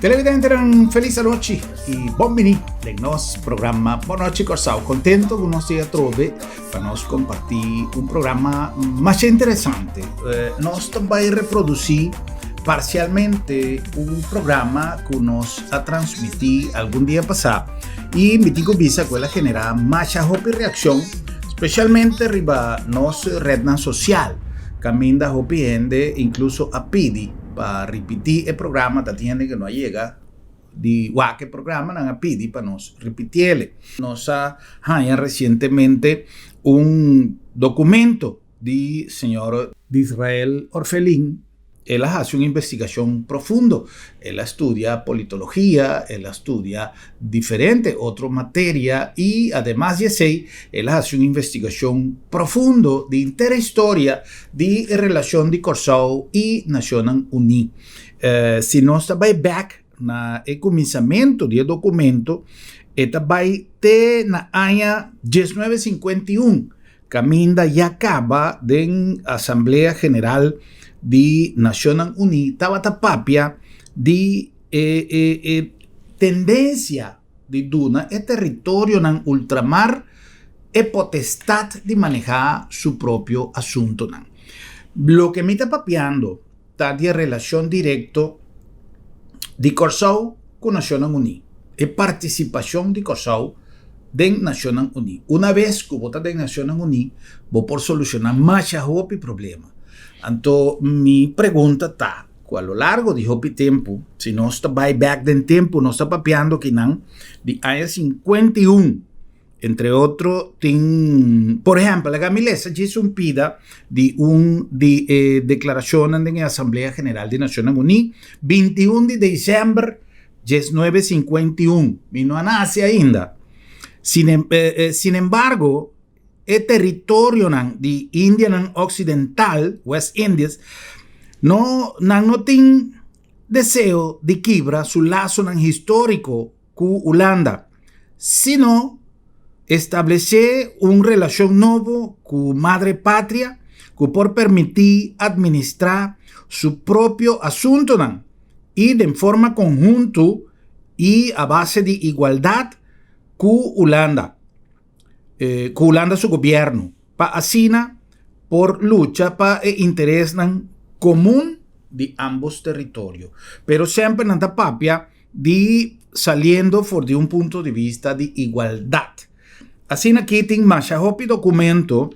Televidentenan felis anochi i bon bini den nos programa Bon Nochi Kòrsou. Kontentu ku nos tin atrobe pa nos kompartí un programa masha interesante. Nos ta bai reprodusí parsialmente un programa ku nos a transmití algun dia pasá i mi tin ku bisa ku el a generá masha hopi reakshon, spesialmente riba nos retnan sosial kaminda hopi hende inkluso a pidi. Pa ripití e programa ta tin hende ku no a yega di wak e programa, nan a pidi pa nos ripitiele. Nos a haña resientemente un dokumento di señor Disrael Orfelin. El a hasi un investigashon profundo, el a studia politologia, el a studia diferente otro materia i ademas di esei el a hasi un investigashon profundo di henter e historia di e relashon di Kòrsou i Nashonnan Uní. Si nos ta bai bèk na e kuminsamentu di e dokumento, e ta bai te na aña 1951, kaminda ya kaba den Asamblea General di Nashonnan Uní tabata papia di e e e tendensia di duna e territorionan ultramar e potestat di manehá su propio asuntonan. Loke mi ta papiando ta di e relashon direkto di Kòrsou ku Nashonnan Uní, e partisipashon di Kòrsou den Nashonnan Uní. Una bes ku bo ta den Nashonnan Uní, bo por solushoná masha hopi problema. Anto mi pregunta ta, Ku a lo largo di hopi tempu, si nos ta bai bèk den tempu, nos ta papiando kinan di aña 51. Entre otro tin, por ehèmpel, laga mi lesa djis un pida di un di e deklarashonnan den e Asamblea General di Nashonnan Uní, 21 di desèmber 1951. Mi no a nase ainda. Sinembargo, E teritorionan di Indianan Oksidental, West Indies, no nan no tin deseo di kibra su lasonan históriko ku Hulanda, sino establesé un relashon nobo ku Madre Patria ku por permití administrá su propio asuntunan i den forma konhuntu i a base di igualdat ku Hulanda. Ku Hulanda su gobièrnu pa asina por lucha pa e interesnan komun di ambos teritorio. Pero semper nan ta papia di saliendo for di un punto di bista di igualdat. Asina aki tin masha hopi dokumento,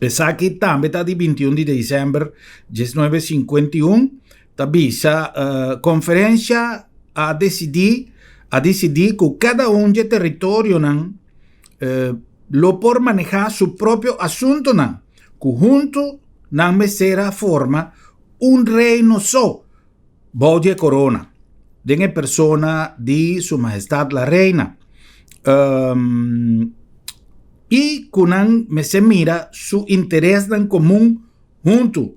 esaki tambe ta di 21 di desèmber 1951, ta bisa konferensha a desidí a disidí ku kada un dje teritorionan lo por manehá su propio asuntunan, ku huntu nan mester a forma un reino so bou di e korona, den e persona di Su Mahestat la Reina, i ku nan mester mira su interesnan komun huntu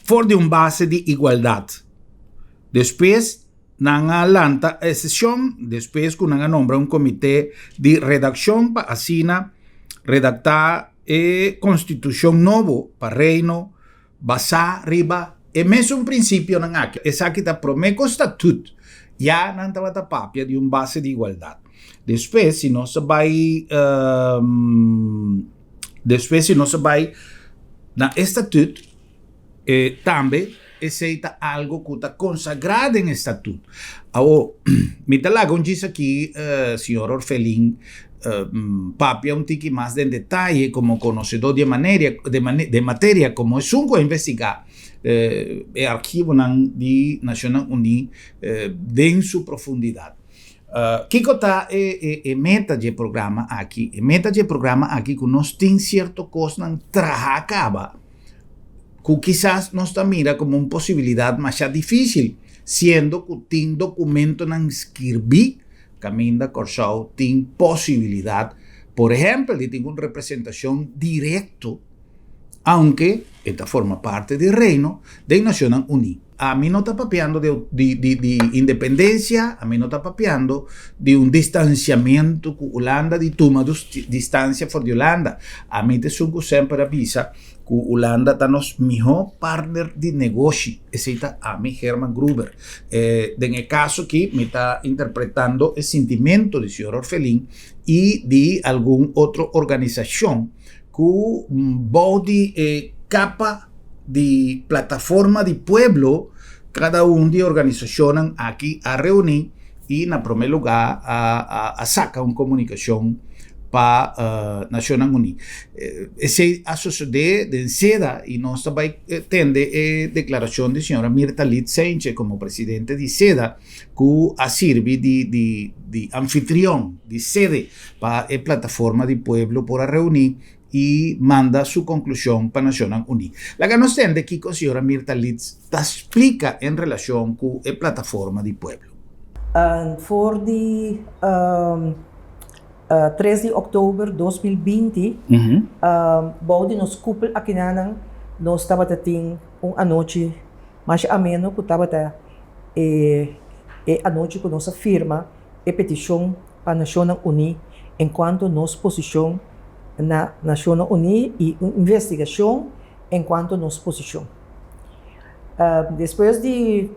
for di un base di igualdat. Despues nan a lanta e seshon despues ku nan a nombra un komité di redakshon pa asina redaktá e konstitushon nobo pa Reino basá riba e mesun prinsipionan aki. Esaki ta promé ku statut ya nan tabata papia di un base di igualdat. Despues si nos a bai Despues si nos a bai na e statut, e tambe esei ta algo ku ta konsagrá den e statut. Awor, mi ta laga un djis aki señor Orfelin papia un tiki mas den detaye komo konosedó di e maneria di e materia komo esun ku a investigá e archivonan di Nashonnan Uní den su profundidat. Kiko ta e e meta dje programa aki? E meta dje programa aki ku nos tin sierto kosnan traha kaba ku kisas nos ta mira komo un posibilidat masha difísil, siendo ku tin dokumentonan skirbí kaminda Kòrsou tin posibilidat, por ehèmpel, di tin un representashon direkto. Aunke e ta forma parti di Reino den Nacionnan Uní. Ami no ta papiando di di di independencia, ami no ta papiando di un distanciamento cu Hulanda, di tuma distancia for di Hulanda. Ami ta esun cu semper a bisa cu Hulanda ta nos miho partner di negoshi. Esey ta ami, Herman Gruber. Den e caso aki mi ta interpretando e sintimento di señor Orfelin y di algun otro organisacion ku bou di e kapa di Plataforma di Pueblo kada un di e organisashonnan aki a reuní i na promé lugá a saka un komunikashon pa Nashonnan Uní. Esei a sosodé den seda i nos ta bai tende e deklarashon di señora Mirta Litz Saintje komo presidente di seda ku a sirbi di anfitrion, di sede pa e Plataforma di Pueblo por a reuní i manda su konklushon pa Nashonnan Uní. Laga nos tende kiko señora Mirta Litz ta splika en relashon ku e Plataforma di Pueblo. For di 3 di òktober 2020, bou di nos kupel akinanan nos tabata tin un anochi masha ameno ku tabata e anochi ku nos a firma e petishon pa Nashonnan Uní enkuanto nos posishon na Nashonnan Uní i un investigashon enkuanto nos posishon. Despues di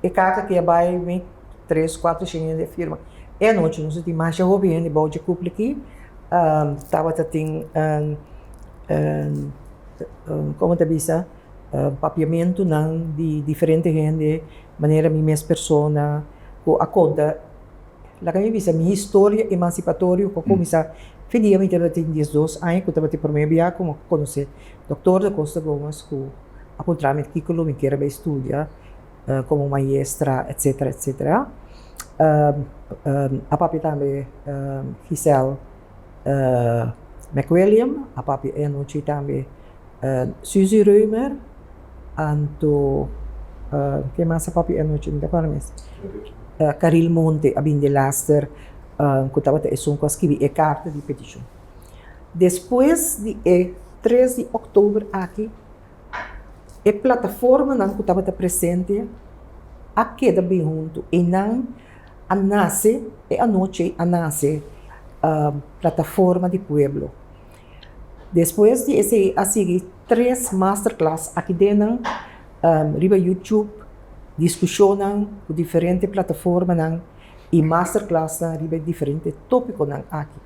e karta ku a bai mi tres kuater shen hende a firma e anochi nos a tin masha hopi hende bou dje kupli aki tabata tin komo ta bisa papiamentunan di diferente hende manera mi mes persona ku a konta Laga mi bisa mi historia emansipatorio ku a kuminsá fin dia mi tabatin diesdos aña ku tabatin promé bia ku mi a konosé Doktor Da Costa Gomez ku a puntra mi kiko lo mi kier a bai studia komo maestra etsetera etsetera. A papia tambe Giselle McWilliam, a papia e anochi tambe Suzy Römer, anto ken mas a papia e anochi mi ta acorda mes. Caril Monte a bin delaster ku tabata esun ku a skibi e karta di petishon. Despues di e 3 di òktober aki e plataformanan ku tabata presente a keda bin huntu i nan a nase e anochi a nase Plataforma di Pueblo. Despues di esei a sigui tres masterclass aki den nan riba YouTube, diskushonnan ku diferente plataformanan i masterclassnan riba e diferente tópikonan aki.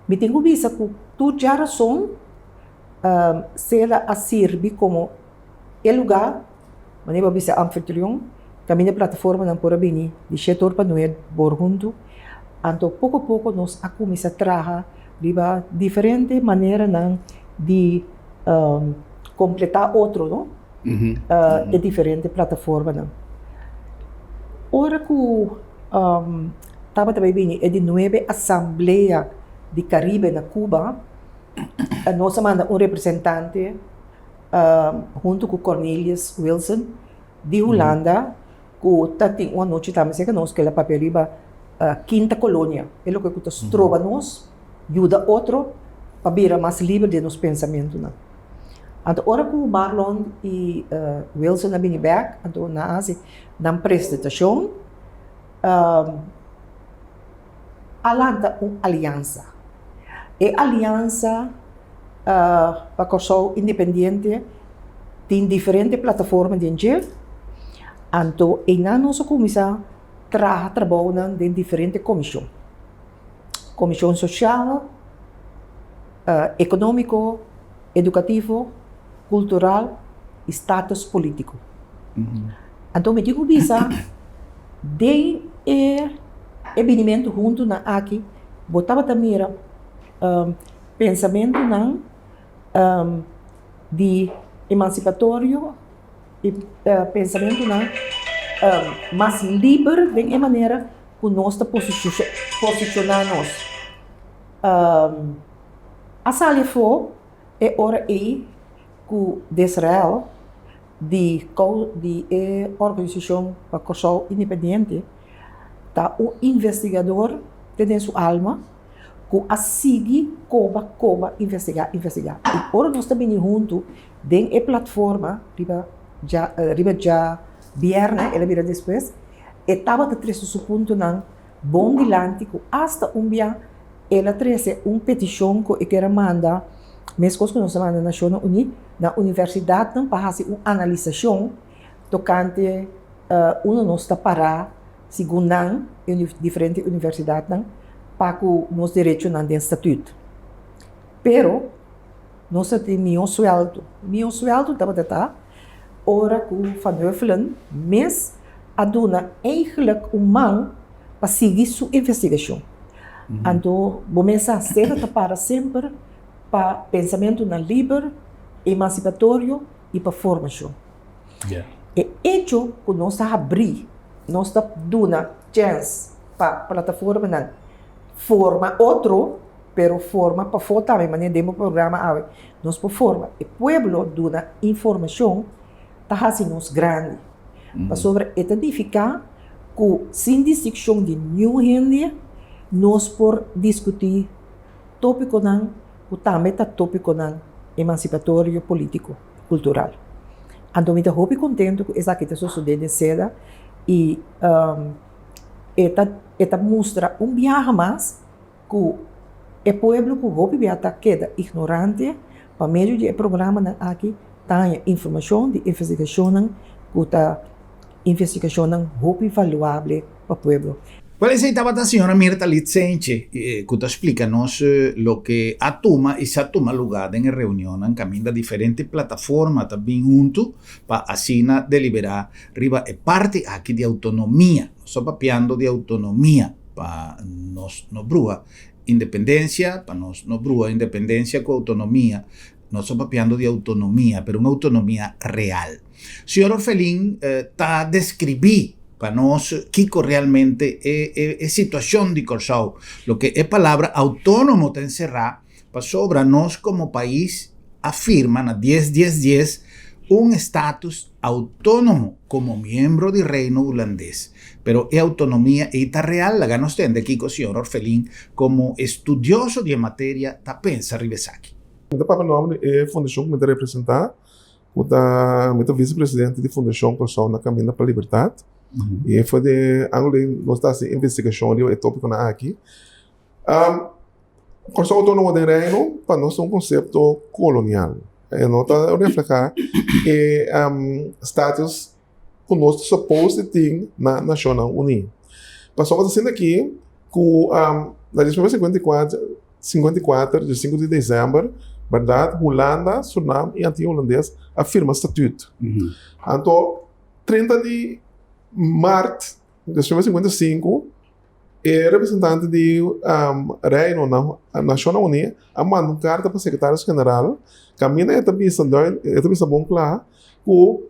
Mi tin ku bisa ku tur djarason Sela a sirbi komo e lugá, manera bo a bisa anfitrion, kaminda e plataformanan por a bini di shete or pa nuebe bor huntu. Anto poko poko nos a kuminsá traha riba diferente maneranan di kompletá otro, no? E diferente plataformanan. Ora ku tabata bai bini e di nuebe asamblea di Karibe na Cuba, nos a manda un representante huntu ku Cornelius Wilson di Hulanda ku ta tin un anochi tambe serka nos ku el a papia riba Kinta Kolonia, e loke ku ta stroba nos yuda otro pa bira mas liber den nos pensamentunan. Anto ora ku Marlon i Wilson a bini bek, anto nan a hasi nan presentashon, a lanta un aliansa. E aliansa pa Kòrsou Independiente tin diferente plataforma den dje, anto einan nos a kuminsá traha trabounan den diferente komishon. Komishon sosial, ekonómiko, edukativo, kultural i status polítiko. Anto mi tin ku bisa den e e binimentu huntunan aki bo tabata mira pensamentunan di emansipatorio i pensamentunan mas liber den e manera ku nos ta posishoná nos. A sali afó e ora ei ku Desrael di di e organisashon pa Kòrsou Independiente ta un investigador te den su alma. ku a sigui koba koba investigá investigá i ora nos ta bini huntu den e platforma riba dja riba dja bièrnè el a bira despues e tabata trese su puntonan bon dilanti ku asta un bia el a trese un petishon ku e kier a manda meskos ku nos a manda Nashonnan Uní na universidatnan pa hasi un analisashon tokante unda nos ta pará segun nan e diferente universidatnan pa ku nos derechonan den statut. Pero nos a tin mihó suèldu. Mihó suèldu tabata ta ora ku Van Huffelen mes a duna eigenlijk un man pa sigui su investigashon. Anto bo mes sa Seda ta para semper pa pensamentunan liber, emansipatorio i pa formashon. E echo ku nos ta habrí, nos ta duna chèns pa plataformanan forma otro, pero forma pafó tambe, manera den bo programa awe, nos por forma e pueblo, duna informashon, ta hasi nos grandi. Pasobra e ta nifiká ku sin distikshon di niun hende nos por diskutí tópikonan ku tambe ta tópikonan emansipatorio polítiko. Kultural. Anto mi ta hopi kontentu ku esaki ta sosodé den seda i e ta e ta mustra un biaha mas ku e pueblo ku hopi bia ta keda ignorante pa medio di e programanan aki ta haña informashon di investigashonnan ku ta investigashonnan hopi valuable pa pueblo. Cual esey tabata señora Mirta Litsenche cu ta splica nos loke a tuma y sa tuma lugar den e reunionnan caminda diferente plataforma ta bin hunto pa asina delibera riba e parti aki di autonomia. Nos ta papiando di autonomia pa nos no bruha independencia, pa nos no bruha independencia cu autonomia. Nos ta papiando di autonomia, pero un autonomia real. Señor Orfelin ta describi pa nos kiko realmente e e situacion di Corsou, loke e palabra autonomo ta encerra, pasobra nos como pais a firma na dies dies dies un status autonomo como miembro di Reino Hulandes. Pero e autonomia ei ta real? Laga nos tende kiko señor Orfelin como estudioso di e materia ta pensa riba esaki. Mi ta papia nòmber di e fundashon ku mi ta representá, ku ta mi ta visepresidente di Fundashon Kòrsou na Kaminda pa Libertat. I for di e ángulo ei nos ta hasi investigashon riba e tópikonan aki. Kòrsou Outónomo den Reino pa nos ta un konsepto kolonial. E no ta reflehá e status ku nos ta supos di tin na Nashonnan Uní. Pasobra ta sinti aki ku na 1954, 54, dia 5 di desèmber, bèrdat, Hulanda, Surnam i Antia Hulandes a firma statüt. Anto, 30 di mart di 1955, e representante di Reino na Nashonnan Uní a manda un karta pa Sekretaris General kaminda e ta bisa e ta bisa bon kla ku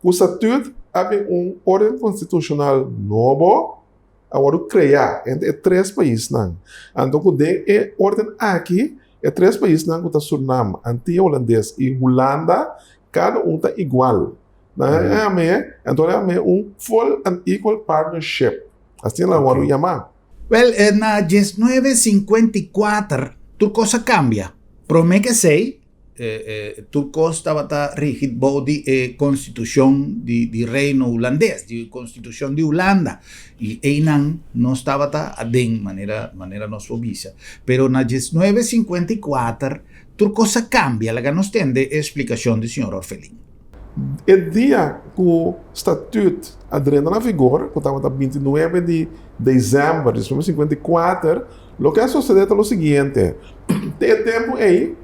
ku statüt a bin un órden konstitushonal nobo a wòrdu kreá entre e tres paisnan. Anto ku den e órden aki e tres paisnan ku ta Surnam, Antia Hulandes i Hulanda kada un ta igual. Nan a yam'é, anto nan a yam'é un full and equal partnership. Asina nan a wòrdu yamá. Wèl, na diesnuebe sinkuenta i kuater tur kos a kambia. Promé ke esei, tur kos tabata rigid bou di e konstitushon di Reino Hulandes, di konstitushon di Hulanda. I einan nos tabata aden, manera manera nos por bisa. Pero na diesnuebe sinkuenta i kuater tur kos a kambia. Laga nos tende e splikashon di señor Orfelin. E dia ku Statut a drenta na vigor, ku tabata 29 di desèmber di 1954, loke a sosodé ta lo siguiente, Te e tempu ei,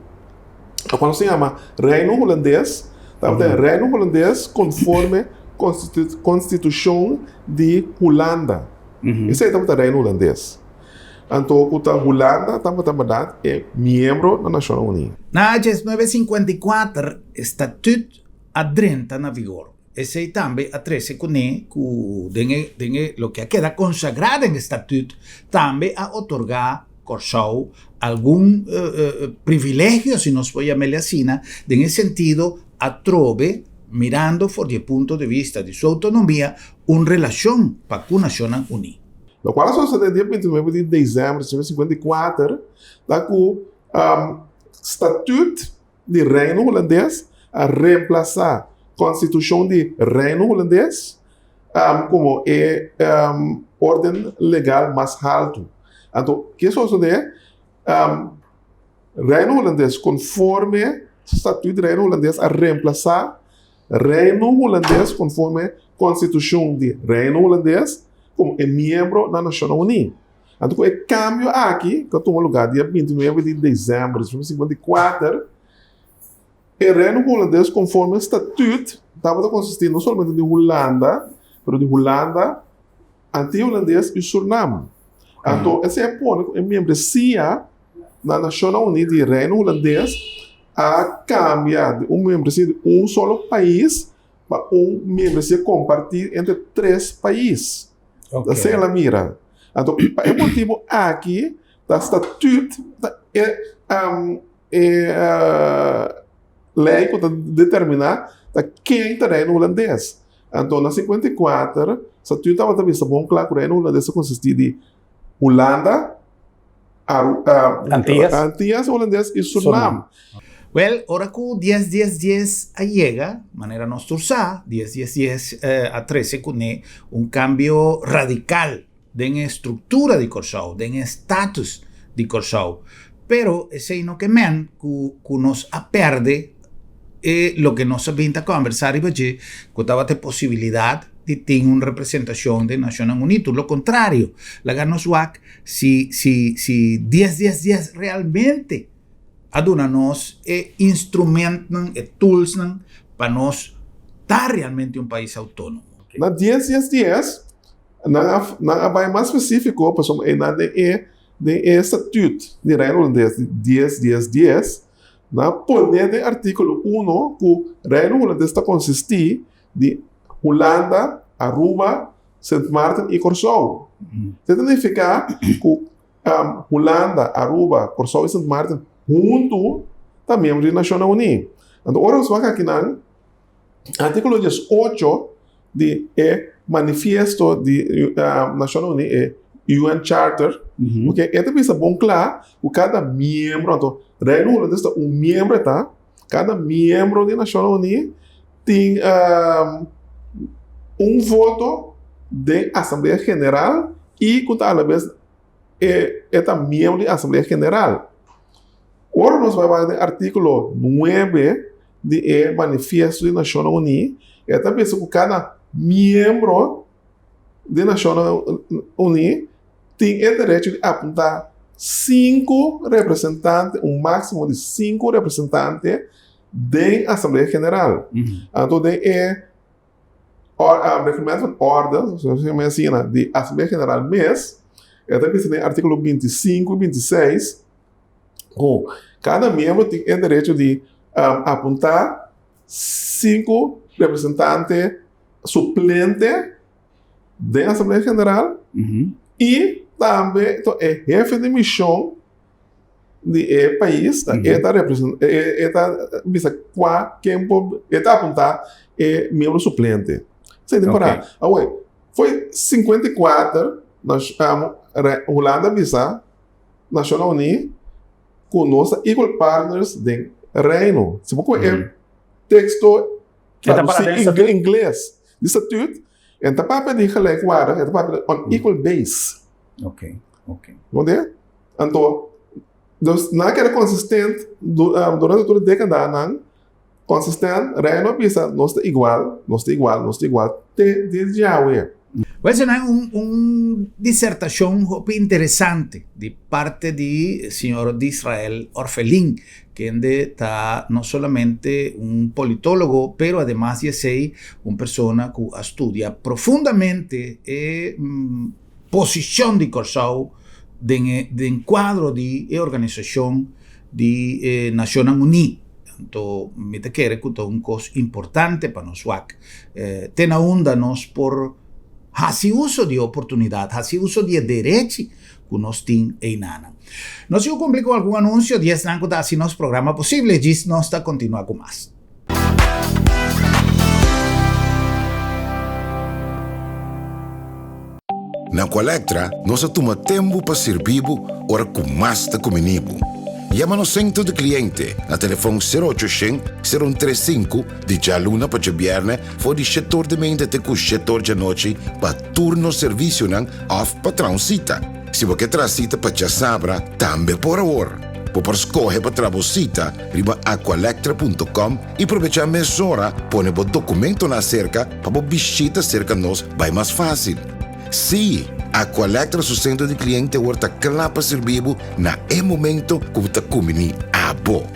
lokual nos ta yama Reino Hulandes, tabata e Reino Hulandes konforme Konstitushon di Hulanda. Esei tabata Reino Hulandes. Anto ku ta Hulanda tabata bèrdat e miembro na Nashonnan Uní. Na 1954 Statut a drenta na vigor. Esei tambe a trese kuné ku den e den e loke a keda konsagrá den e Statut tambe a otorgá Kòrsou algun privilegio, si nos por yam'el asina, den e sentido atrobe mirando for di e punto di vista di su outonomia un relashon pa ku Nashonnan Uní. Lokual a sosodé dia 29 di desèmber di 1954 ta ku Statut di Reino Hulandes a remplasá Konstitushon di Reino Hulandes komo e órden legal mas haltu. Anto, ke sosodé? Reino Hulandes konforme Statut di Reino Hulandes a remplasá Reino Hulandes konforme Konstitushon di Reino Hulandes komo e miembro na Nashonnan Uní. Anto ku e kambio aki ku a tuma lugá dia 29 di desèmber di 1954, e Reino Hulandes konforme statut tabata konsistí no solamente di Hulanda, pero di Hulanda, Antia Hulandes i Surnam. Anto esei a pone ku e membresia na Nashonnan Uní di Reino Hulandes a kambia di un membresia di un solo pais pa un membresia kompartí entre tres pais. Okay. Asina el a mira. Anto, pa e motibu aki, ta statuut ta e, um, e uh, lei ku ta determiná ta ken ta Reino Hulandes. Anto, na 54, statuut tabata bisa bon kla ku Reino Hulandes ta konsistí di Hulanda, Aru, uh, Antillas. Antillas Hulandes i Surinam. Wel, ora ku dies dies dies a yega, manera nos tur sa, dies dies dies eh, a trese kuné un kambio radikal den e struktura di Kòrsou, den e status di Kòrsou. Pero esei no ke men ku ku nos a pèrdè e loke nos a bin ta kòmbersá riba dje, ku tabata e posibilidat di tin un representashon den Nashonnan Uní. Tur lo kontrario, laga nos wak si si si dies dies dies realmente a duna nos e instrumentnan, e toolsnan pa nos ta realmente un pais autónomo. Na dies dies dies, nan a nan a bai mas spesífiko pasobra einan den e den e statut di Reino Hulandes di dies dies dies, nan a pone den artíkulo uno ku Reino Hulandes ta konsistí di Hulanda, Aruba, Sint Maarten i Kòrsou. Esei ta nifiká ku Hulanda, Aruba, Kòrsou i Sint Maarten huntu ta miembro di Nashonnan Uní. Anto ora nos wak akinan, artíkulo 18 di e manifiesto di Nashonnan Uní, e UN Charter, oke, e ta bisa bon kla ku kada miembro, anto Reino Hulandes ta un miembro e ta, kada miembro di Nashonnan Uní tin un voto den Asamblea General i ku ta alabes e e ta miembro di Asamblea General. Ora nos bai wak den artíkulo nuebe di e Manifiesto di Nashonnan Uní, e ta bisa ku kada miembro di Nashonnan Uní tin e derecho di apuntá sinku representante, un máksimo di sinku representante den Asamblea General. Anto den e Reglamento van Orde, so se asina, di Asamblea General mes, e ta bisa den artíkulo 25 i 26 ku kada miembro tin e derecho di apuntá sinku representante suplente den Asamblea General i tambe e hefe di mishon di e pais ta e ta represent e e ta bisa kua ken por e ta apuntá e miembro suplente. Esei tin pará. Awor, foi 54 nos Hulanda a bisa Nashonnan Uní ku nos ta equal partners den Reino. Si bo kohe e teksto tradusí den ingles di statut, e ta papia di gelijkwaardig, e ta papia di on equal base. Bo Anto, dus nan a keda konsistent durante tur e dekadanan, konsistent, Reino a bisa nos ta igual, nos ta igual, nos ta igual te dia di djawe. Wèl esei un un disertashon hopi interesante di parte di señor Disrael Orfelin, kende ta no solamente un politólogo, pero ademas di esei un persona ku a studia profundamente e posishon di Kòrsou den e den kuadro di e organisashon di e Nashonnan Uní. Anto mi ta kere ku ta un kos importante pa nos wak te na unda nos por hasi uso di e oportunidat, hasi uso di e derechi ku nos tin einanan. Nos yu kumpli ku algun anunsio di esnan ku ta hasi nos programa posible, djis nos ta kontinua ku mas. Na Aqualectra nos a tuma tembu pa sirbi bo ora ku mas ta kumini bo. Yama nos sentro di kliente na telefon sero ocho shen, sero un tres sinku di djaluna pa djabièrnè for di shetor di meinta te ku shetor djanochi pa tur nos servisionan òf pa traha un sita. Si bo ke traha sita pa djasabra tambe por awor. Bo por skohe pa traha bo sita riba aqualectra punto com i probechá mesora pone bo dokumentonan aserka pa bo bishita serka nos bai mas fásil. Sí, Aqualectra su sentro di kliente awor ta kla pa sirbi bo na e momento ku bo ta kumbiní abo.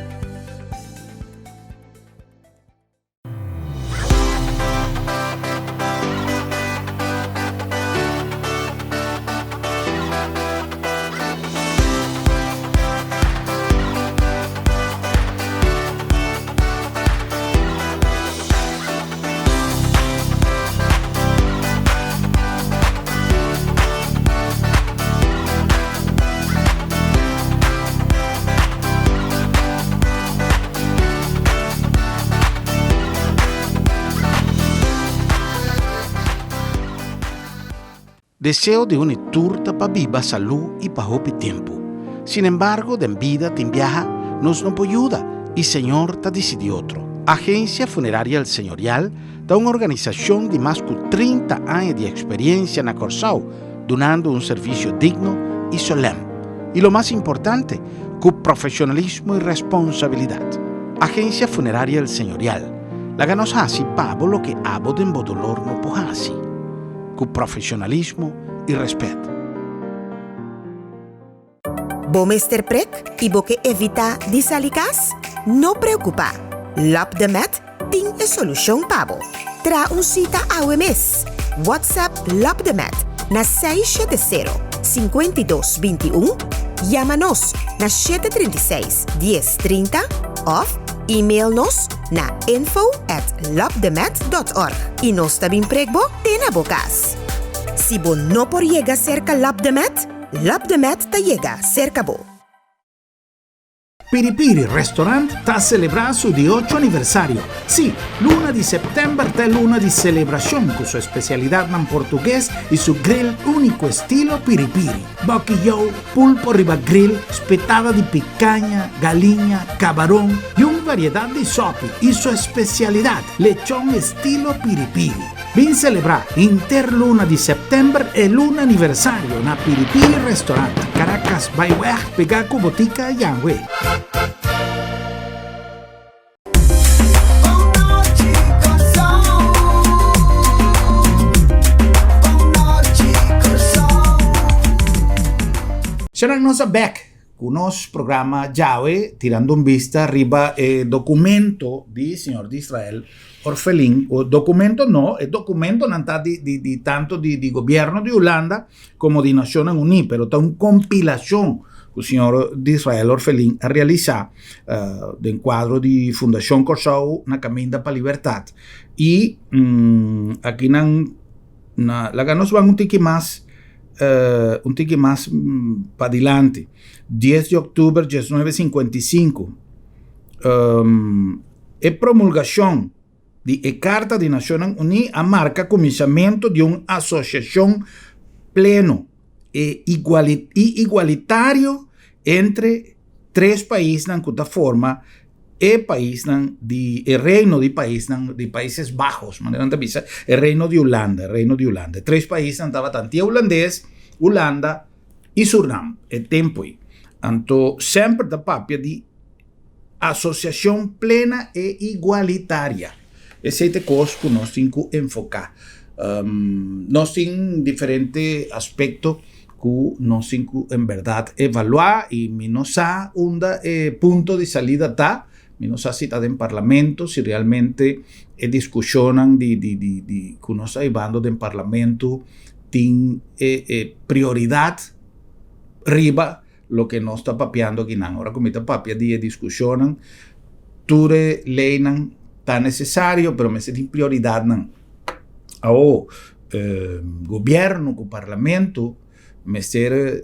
Deseo di un i tur ta pa biba salú i pa hopi tempu. Sinembargo, den bida tin biaha nos no por yuda i Señor ta disidí otro. Agencia Funeraria El Señorial ta un organisashon di mas ku 30 aña di eksperiencia na Kòrsou, dunando un servisio digno i solèm. I lo mas importante, ku profeshonalismo i responsabilidat. Agencia Funeraria El Señorial, laga nos hasi pa bo loke abo den bo dolor no por hasi. Ku profesionalismo i respet. Bo mester prek i bo ke evitá di sali kas? No preokupá! Lap de Met tin e solushon pa bo. Traha un sita awe mes! WhatsApp Lap de Met na 670 52 21, yama nos na 736 10 30 òf email nos na info at lapdemet dot org i nos ta bin prek bo te na bo kas. Si bo no por yega serka Lapdemet, Lapdemet ta yega serka bo. Piri Piri Restaurant ta selebrá su di ocho aniversario. Sí, luna di sèptèmber ta e luna di selebrashon ku su espesialidatnan portugues i su grill úniko estilo Piri Piri. Bòkiyou, pulpo riba grill, spetada di pikaña, galiña, kabaron i un variedat di sòpi i su espesialidat, lechon estilo Piri Piri. Bin selebrá henter luna di sèptèmber e luna aniversario na Piri Piri Restaurant, Caracas Byweg, pegá ku Botica Yanwe. Señoran nos a bek ku nos programa djawe tirando un bista riba e documento di señor Disrael Orfelin, o documento no, e documentonan ta di di di tanto di di gobierno di Hulanda como di Nacionnan Uní, pero ta un compilacion ku señor Disrael Orfelin a realisa den kuadro di Fundashon Kòrsou na Kaminda pa Libertat. I akinan na laga nos ban un tiki mas un tiki mas padilanti. Dies di òktober 1955 e promulgashon di e Karta di Nashonnan Uní a marka kuminsamentu di un asosiashon pleno i igualitario entre tres paisnan ku ta forma e paisnan di e reino di paisnan di Países Bajos, manera nan ta bisa, e reino di Hulanda, reino di Hulanda. E tres paisnan tabata Antia Hulandes, Hulanda i Surnam e tempu ei. Anto semper ta papia di asosiashon plena e igualitaria. Esei ta e kos ku nos tin ku enfoká. Nos tin diferente aspekto ku nos tin ku en bèrdat evaluá i mi no sa unda e punto di salida ta, mi no sa si ta den parlamento, si realmente e diskushonnan di di di di ku nos ta hibando den parlamento tin e e prioridat riba loke nos ta papiando akinan. Ora ku mi ta papia di e diskushonnan tur e leinan ta nesesario pero mester tin prioridatnan. Awo gobierno ku parlamento mester.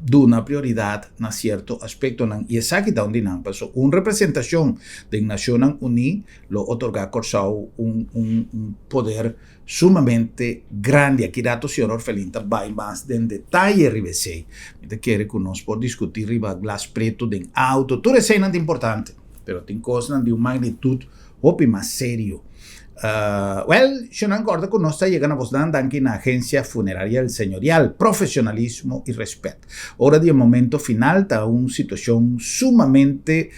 duna prioridat na sierto aspektonan i esaki ta un di nan. Paso un representashon den Nashonnan Uní lo otorgá Kòrsou un un un poder sumamente grandi. Aki rato señor Orfelin ta bai mas den detaye riba esei. Mi ta kere ku nos por diskutí riba glas pretu den auto, tur eseinan ta importante, pero tin kosnan di un magnitut hopi mas serio. Wèl, shonnan kòrda ku nos ta yega na bosnan danki na Agencia Funeraria El Señorial, profesionalismo i rèspèt. Ora di e momento final ta un situashon sumamente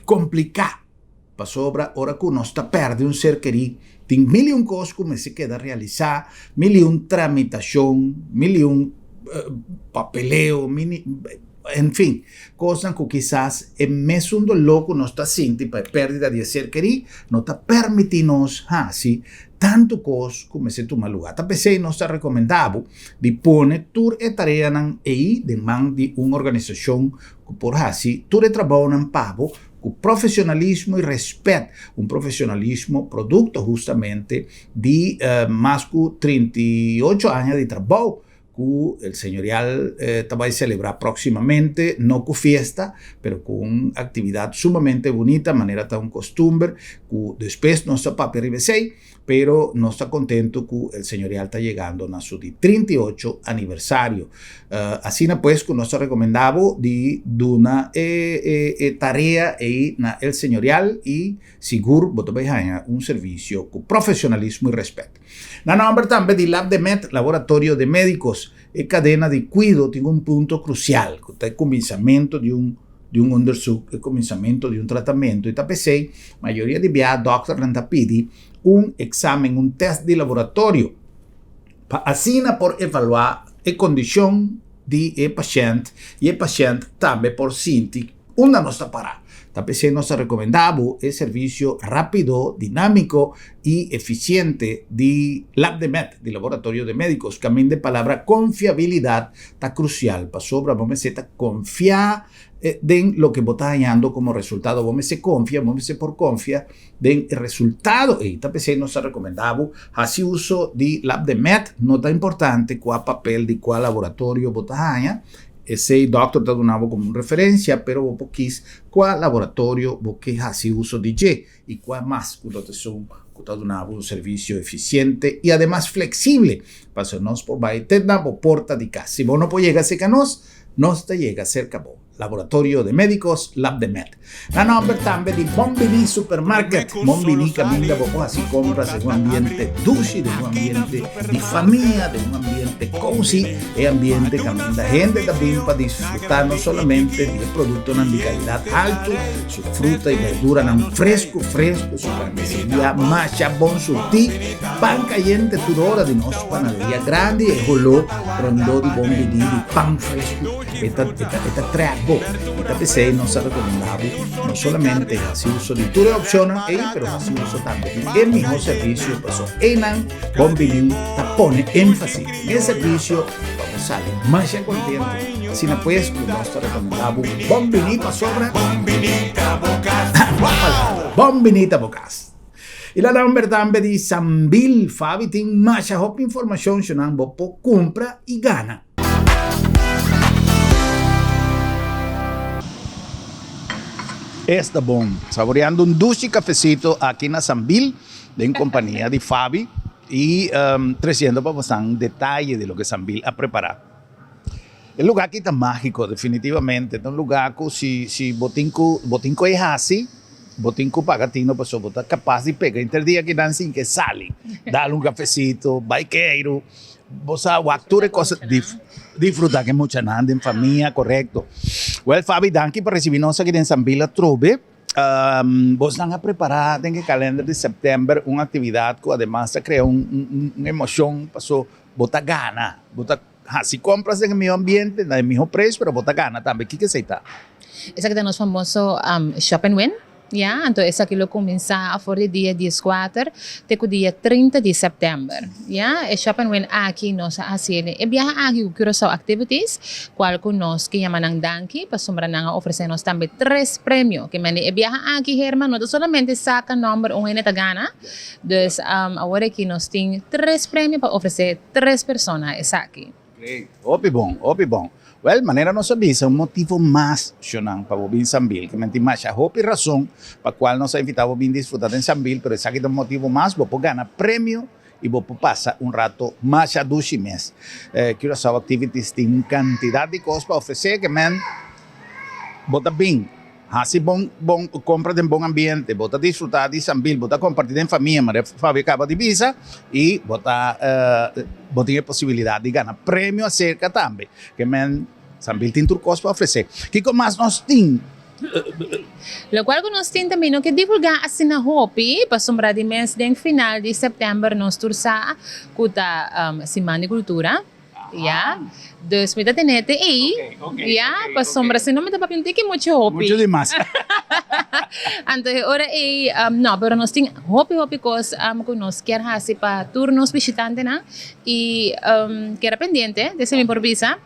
kompliká, pasobra ora ku nos ta pèrdè un ser kerí, tin mil i un kos ku mester keda realisá, mil i un tramitashon, mil i un papeleo, mil i. En fin, kosnan ku kisas e mesun doló ku nos ta sinti pa e pèrdida di e ser kerí no ta pèrmití nos hasi tantu kos ku mester tuma lugá. Ta p'esei nos ta rekomendá bo di pone tur e tareanan ei den man di un organisashon ku por hasi tur e trabounan pa bo ku profesionalismo i rèspèt, un profesionalismo produkto hustamente di mas ku 38 aña di trabou ku el Señorial ta bai selebrá próksimamente, no ku fiesta, pero ku un aktividat sumamente bunita, manera ta un kostumber, ku despues nos ta papia riba esei, pero nos ta kontentu ku el Señorial ta yegando na su di 38 aniversario. Asina pues ku nos ta rekomendá bo di duna e e tarea ei na el Señorial i sigur bo ta bai haña un servisio ku profesionalismo i rèspèt. Na nòmber tambe di Labdemed, Laboratorio de Médicos, e kadena di kuido tin un punto krusial, ku ta e kuminsamentu di un di un onderzoek, e kuminsamentu di un tratamentu. I ta p'esei mayoria di biaha dòkternan ta pidi un eksamen, un tèst di laboratorio, pa asina por evaluá e kondishon di e pashènt i e pashènt tambe por sinti Unda nos ta para? Ta p'esei nos ta rekomendá bo e servisio rápido, dinámiko i efisiente di LabdeMed, di Laboratorio de Médicos. Kaminda e palabra konfiabilidat ta krusial, pasobra bo mester ta konfiá den loke bo ta hañando komo resultado. Bo mester konfia, bo mester por konfia den e resultado ei. Ta p'esei nos ta rekomendá bo hasi uso di LabdeMed. No ta importante kua papel di kua laboratorio bo ta haña. Esei dòkter ta duna bo komo un referensia, pero bo por kis kua laboratorio bo ke hasi uso di dje i kua mas ku lo ta esun ku ta duna bo un servisio efisiente i ademas fleksible pasobra nos por bai te na bo porta di kas. Si bo no por yega serka nos, nos ta yega serka bo. Laboratorio de Médicos, Labdemed. Na nòmber tambe di Bon Biní Supermarket. Bon Biní kaminda bo por hasi kompras den un ambiente dushi, den un ambiente di famia, den un ambiente kosi, e ambiente kaminda hende ta bin pa disfrutá no solamente di e produktonan di kalidat haltu, su fruta i berduranan fresku fresku, su karniseria masha bon surtí, pan kayente tur ora di nos panaderia grandi, e holó rondó di Bon Biní di pan fresku. E ta, e ta, e ta trek bo. I ta p'esei nos a rekomendá bo no solamente hasi uso di tur e opshonnan ei, pero hasi uso tambe di e mihó servisio, paso einan Bon Biní ta pone énfasis den e servisio pa bo sali masha kontentu. Asina pues ku nos ta rekomendá bo Bon Biní pasobra Bon Biní ta bo kas. I la nomber tambe di Sambil. Fabi tin masha hopi informashon shunan bo por kumpra i gana. Esta bon. Saboreando un dushi cafecito aki na Sambil den compania di Fabi y treciendo pa bosan detaye di loke Sambil a prepara. E lugar aki ta magico definitivamente. Ta un lugar cu si si bo tin cu bo tin cu e haci bo tin cu paga tino pasobra bo ta capaz di pega inter dia akinan sin ke sali. Dal un cafecito, bay keiru. Bo sa wak tur e cosa disfruta ke muchanan den famia korekto. Wel Fabi danki pa risibi nos aki den San Bill atrobe. Bosnan a prepara den e kalender di sèptèmber un aktividat ku ademas ta krea un un emoshon paso bo ta gana. Bo ta hasi kompras den e miho ambiente na e miho preis pero bo ta gana tambe. Kiko esei ta? Esaki ta nos famoso shop and win. Ya, anto esaki lo kuminsá for di dia dieskuater te ku dia 30 di sèptèmber. Ya, e Shop and Win aki nos a hasi e biaha aki ku Curaçao Activities, kual ku nos ke yama nan danki pasobra nan a ofresé nos tambe tres premio. Ke mende e biaha aki Herman no ta solamente saka nòmber un hende ta gana, dus awor aki nos tin tres premio pa ofresé tres persona esaki. Great. Hopi bon, hopi bon. Wel, manera nos a bisa, un motivo mas, shonnan, pa bo bin Sambil. Ke men tin masha hopi rason pa cual nos a invita bo bin disfruta den Sambil, pero esaki ta un motivo mas, bo por gana premio y bo por pasa un rato masha dushi mes. Curaçao Activities tin un cantidad di cos pa ofrece, ke men bo ta bin. Hasi bon bon compra den bon ambiente, bo ta disfruta di Sambil, bo ta comparti den famia, manera Fabio caba di bisa, y bo ta bo tin e posibilidad di gana premio acerca tambe. Ke men Sambil tin tur cos pa ofrece. Kico mas nos tin? Locual cu nos tin tambe no ke divulga asina hopi, pasobra di mes den final di september nos tur sa cu ta Siman di Cultura. Ya, dus mi ta tene te ei, ya, pasobra si no mi ta papia un tiki mucho hopi. Mucho di mas. Anto e ora ei, no, pero nos tin hopi hopi kos ku nos kier hasi pa tur nos bishitantenan i keda pendiente, esei mi por bisa.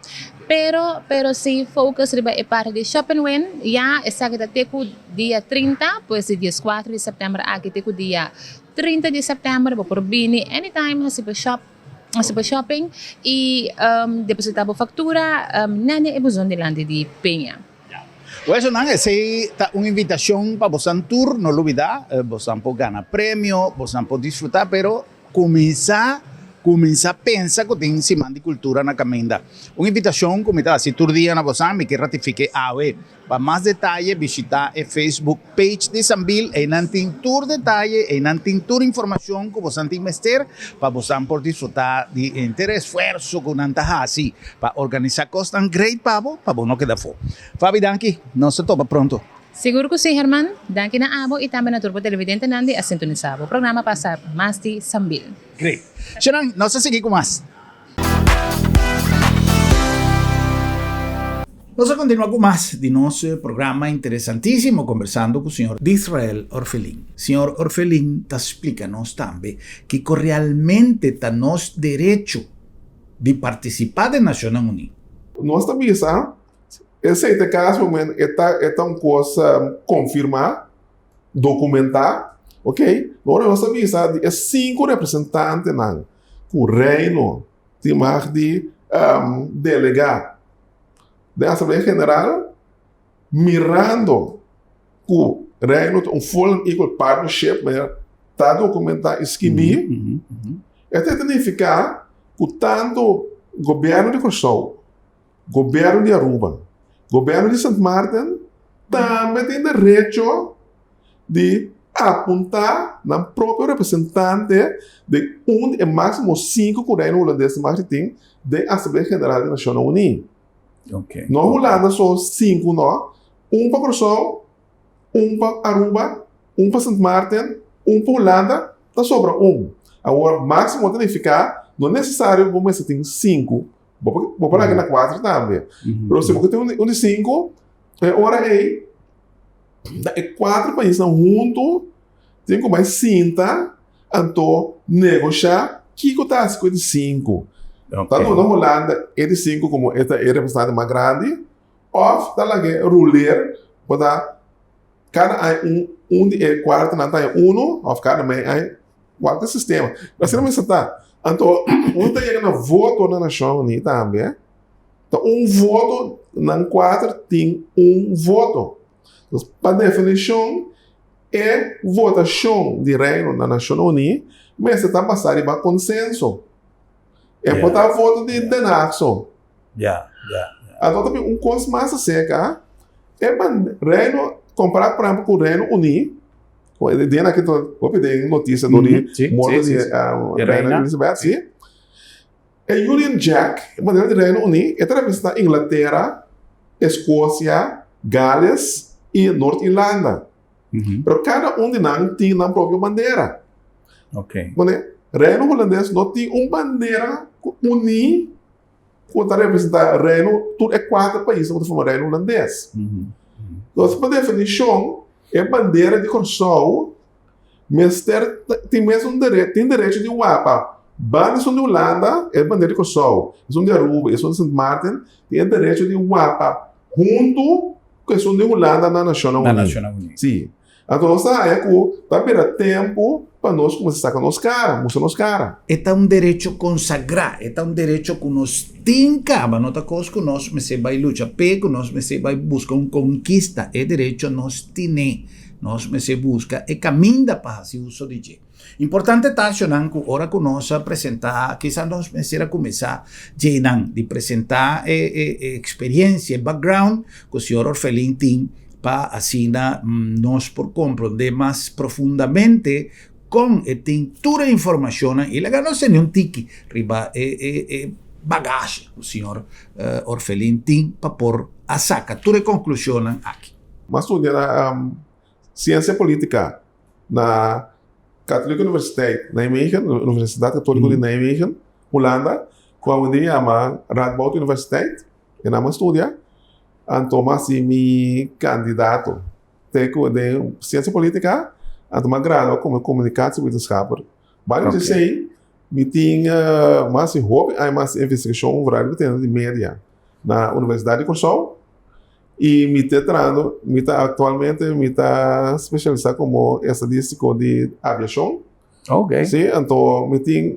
Pero, pero si focus riba e parti di Shop and Win, ya, esaki ta te ku dia 30, pues di dieskuater di sèptèmber aki te ku dia 30 di sèptèmber bo por bini anytime hasi bo shop. Hasi bo shopping y deposita bo factura nane e buzon dilanti di Peña. Bueno nan esey ta un invitacion pa bosan tur, no lubida bosan por gana premio, bosan por disfruta pero cuminsa cuminsa pensa cu tin siman di cultura na caminda. Un invitacion cu mi ta haci tur dia na bosan mi ke ratifique awe. Pa mas detaye bishita e Facebook page di Sambil, einan tin tur detaye, einan tin tur informacion cu bosan tin mester pa bosan por disfruta di henter e esfuerso cu nan ta haci pa organisa cosnan great pa bo, pa bo no keda afo. Fabi danki, nos ta topa pronto. Sigur cu si Herman, danki na abo y tambe na tur bo televidentenan di a sintonisa bo programa pa sa mas di Sambil. Great. Shanan, nos ta sigui cu mas. Nos a continua cu mas di nos programa interesantisimo conversando cu señor Disrael Orfelin. Señor Orfelin ta splica nos tambe kico realmente ta nos derecho di participa den Nacionnan Uní. Nos ta bisa, esey ta e caso men e ta e ta un cos confirma, documenta, ok. Ora nos ta bisa di e cinco representantenan cu Reino tin mag di delega den Asamblea General, mirando cu Reino ta un full and equal partnership, manera ta documenta y skibi, e ta significa cu tanto Gobierno di Corsou, Gobierno di Aruba, Gobierno di Sint Maarten tambe tin derecho di apuntá nan propio representante den un di e máksimo sinku ku Reino Hulandes ta maki tin den Asamblea General di Nashonnan Uní. No Hulanda so sinku no, un pa Kòrsou, un pa Aruba, un pa Sint Maarten, un pa Hulanda, ta sobra un. Awor máksimo ta nifiká no nesesario bo mester tin sinku, bo por laga na kuater tambe. Pero si bo ke tin un di sinku, e ora ei Ta e kuater paisnan huntu tin ku bai sinta anto negoshá kiko ta hasi ku e di sinku. Ta duna Hulanda e di sinku komo e ta e representante mas grandi òf ta lag'é ruler ku ta kada aña un un di e kuaternan ta haña unu òf kada mei aña kualke sistema. Asina mester ta. Anto unu ta yega na voto na Nashon Uní tambe. Ta un voto, nan kuater tin un voto. Dus pa definishon e votashon di Reino na Nashonnan Uní mester ta basá riba konsenso. E por ta voto di Den Haag so. Anto ta bin un kos mas aserka, e Reino kompará por ehèmpel ku Reino Uní, den aki ta hopi den notisia dor di morto di Reina Elizabeth, si. E Union Jack, e bandera di Reino Uní, e ta representá Inglatera, Eskosia, Gales i Nort Irlanda. Pero kada un di nan tin nan propio bandera. Pone, Reino Hulandes no tin un bandera ku uní ku ta representá Reino, tur e kuater paisnan ku ta forma Reino Hulandes. Entonces, pa definishon, e bandera di Kòrsou Mester tin mesun derecho, tin derecho di wapa banda esun di Hulanda, e bandera di Kòrsou, esun di Aruba, esun di Sint Maarten, tin e derecho di wapa huntu ku esun di Hulanda na Nashonnan Uní. Na Nashonnan Uní. Si. Anto nos ta haña ku ta bira tempu pa nos kuminsá saka nos kara, mustra nos kara. E ta un derecho konsagrá, e ta un derecho ku nos tin kaba, no ta kos ku nos mester bai lucha p'e, ku nos mester bai buska un konkista, e derecho nos tin'é, nos mester buska e kaminda pa hasi uso di dje. Importante ta shonnan ku ora ku nos a presentá, kisas nos mester a kuminsá djenan di presentá e e eksperiensia, e background ku señor Orfelin tin pa asina nos por komprondé mas profundamente kon e tin tur e informashonnan i laga nos tene un tiki riba e e e bagashi ku señor Orfelin tin pa por a saka tur e konklushonnan aki. Mas studia na Siensia Polítika na Katholieke Universiteit Nijmegen, Universidat Katóliko di Nijmegen, Hulanda, ku awendia yama Radboud Universiteit. E nan a studia. Anto mi a hasi mi kandidato te ku den Siensia Polítika, anto mi a gradua komo Communicatiewetenschapper. Banda di esei mi tin mi a hasi hopi aña mas investigashon vooral di media na Universidat di Kòrsou. Y mi ta trahando, mi ta actualmente mi ta specialisa como estadístico di aviacion. Ok. Sí, anto mi tin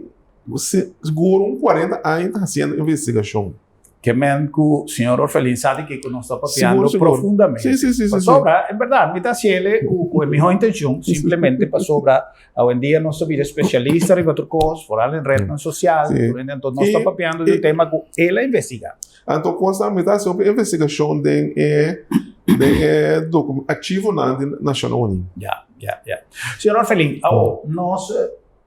seguro un 40 aña ta haciendo investigacion. Ke men ku señor Orfelin sa di kiko nos ta papiando Sigur, sigur. profundamente. Sí, sí, sí, sí, sí. Pasobra, en berdad, mi ta haciele ku ku e miho intencion, simplemente pasobra awendia nos ta bira especialista riba tur kos, vooral den rednan social, Sí. tur hende, anto nos ta Y- papiando di un y- tema ku el a investiga. Anto cosa mi ta hasi hopi investigashon den e den e docu archivonan di Nashonnan Uní. Ya, ya, ya. Señor Orfelin, awo nos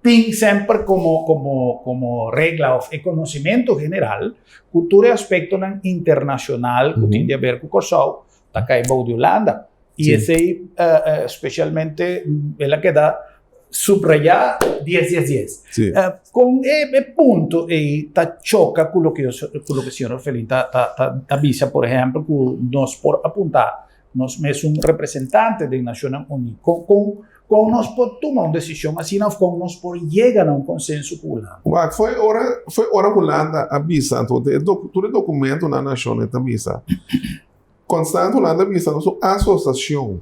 tin semper como como como regla of e conocimento general cu tur e aspectonan internacional cu tin di haber cu Kòrsou ta kai bou di Hulanda. I esei specialmente el a keda subrayá dies dies dies. Kon e punto ei ta choka ku loke ku loke señor Orfelin ta ta bisa por ehèmpel ku nos por apuntá nos mesun representante den Nashonnan Uní? Kon kon kon nos por tuma un desishon asina òf kon nos por yega na un konsenso ku Hulanda? Wak, foi ora foi ora Hulanda a bisa anto tur e dokumentonan Nashonnan ta bisa. Konstant Hulanda a bisa nos un asosiashon,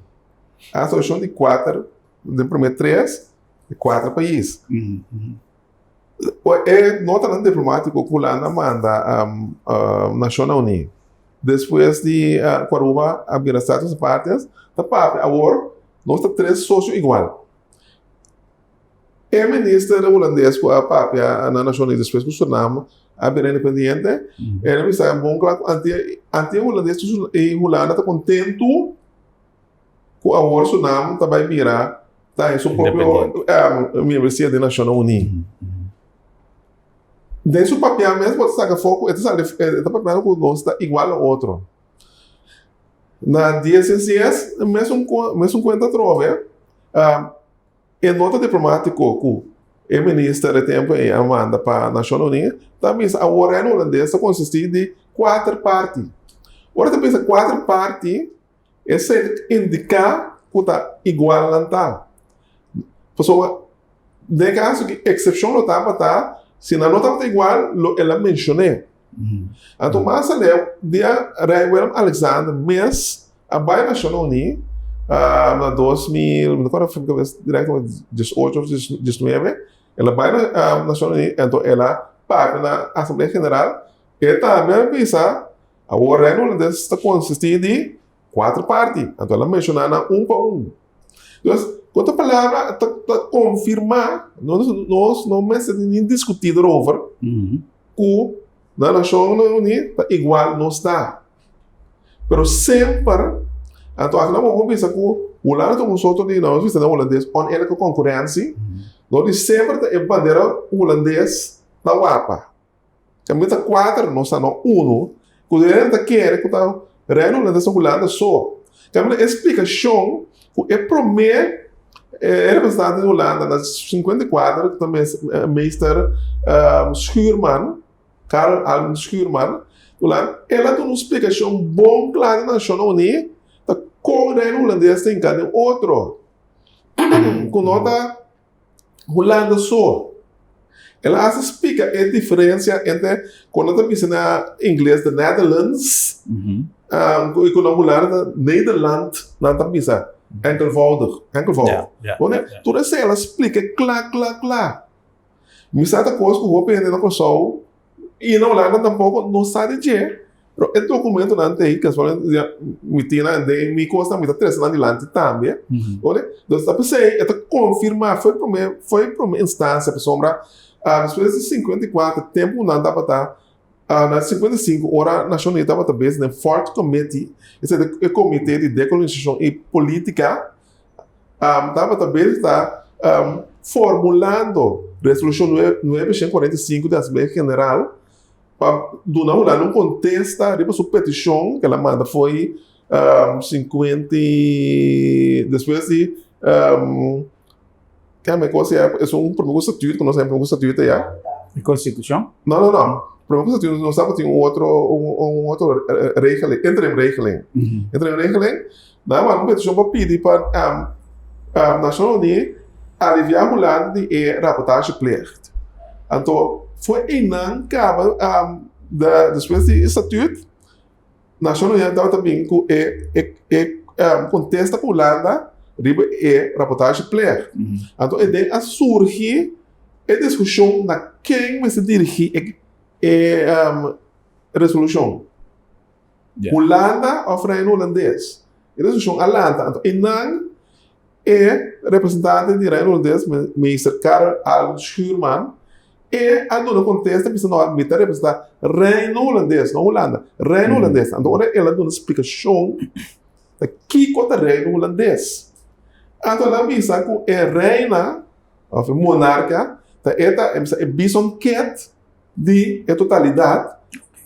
asosiashon di kuater, den promé tres, di kuater pais. E notanan diplomátiko ku Hulanda a manda Nashonnan Uní despues di ku Aruba a bira Status Apartes ta papia awor nos ta tres sosio igual. E minister hulandes ku a papia na Nashon Uní despues ku Surinam a bira independiente, el a bisa bon kla ku Antia Hulandes i Hulanda ta kontentu ku awor Surinam ta bai bira ta su propio membresia den Nashonnan Uní. Den su papia mes bo ta saka afó ku e ta papiando ku nos ta igual na otro. Na dies en sies mesun kuenta atrobe. E nota diplomátiko ku e minister e tempu ei a manda pa Nashonnan Uní ta bisa awor Reino Hulandes ta konsistí di kuater parti. Ora ta bisa kuater parti, esei ta indiká ku ta igual nan ta. Pasobra den e kaso aki eksepshon lo tabata si nan no tabata igual lo el a menshon'é. Anto mas aleu dia Rei Willem Alexander mes a bai Nashonnan Uní na 2000, mi no kòrda direkto 18 òf 19, el a bai na Nashonnan Uní anto el a papia na Asamblea General, e tambe a bisa awor Reino Hulandes ta konsistí di kuater parti, anto el a menshoná nan un pa un. Dus, ku otro palabra ta konfirmá, nos no mester ni diskutí erover. Ku na Nashonnan Uní ta igual nos ta. Pero semper, anto aki nan por bisa ku Hulanda ta un soto di, nos bisa na hulandes, oneerlijke concurrentie, no di semper ta e bandera hulandes ta wapa. Kaminda ta kuater, nos ta no unu, ku hende ta kere ku ta Reino Hulandes ta Hulanda so. Kaminda e splikashon ku e promé e representante di Hulanda na 54 ku ta meester Schuurman, Karel Albin Schuurman, Hulanda, el a duna un splikashon bon kla di Nashonnan Uní ta kon Reino Hulandes ta hinká den otro, ku no ta Hulanda so. El a hasta splika e diferensia entre kon nan ta bisa na ingles the Netherlands i ku na Hulanda ta Nederland nan ta bisa. Enkelvoudig, enkelvoudig. Bo tur esei el a splika kla kla kla. Mi sa ta kos ku hopi hende na Kòrsou i na Hulanda tampoko no sa di dje, pero e dokumentonan ta ei kasualmente mi tin nan den mi kosnan mi ta trese nan dilanti tambe. Bo Dus ta p'esei e ta konfirmá for e promé for e promé instansia pasobra despues di 54 tempu ku nan tabata Na 55 ora Nashon Uní tabata bes den Fourth Committee, esei ta e komité di dekolonisashon i polítika, tabata bes ta formulando Resolushon 945 di Asamblea General pa duna Hulanda un kontesta riba su petishon ku el a manda fo'i 50 i despues di Kende kos ya esun prome ku statuut ku nos a prome ku statuut ya. E konstitushon? No no no prome ku statuut nos tabatin un otro un otro regeling interim regeling interim regeling nan a manda un petishon pa pidi pa Nashon Uní alivia Hulanda di e raportageplicht anto for einan kaba despues di e statuut. Nashon Uní tabata bin ku e e kontesta ku Hulanda riba e raportahe pleg. Anto e den a surgi e diskushon na ken mester dirigí e e resolushon. Hulanda òf Reino Hulandes. E diskushon a lanta. Anto einan E representante di Reino Hulandes, Meester Karel Albert Schuurman, e a duna kontesta bisa no, mi ta representá Reino Hulandes, no Hulanda, Reino Hulandes. Anto ora el a duna splikashon ta kiko ta Reino Hulandes. Anto el a bisa ku e reina òf e monarka ta e ta e bison ket di e totalidat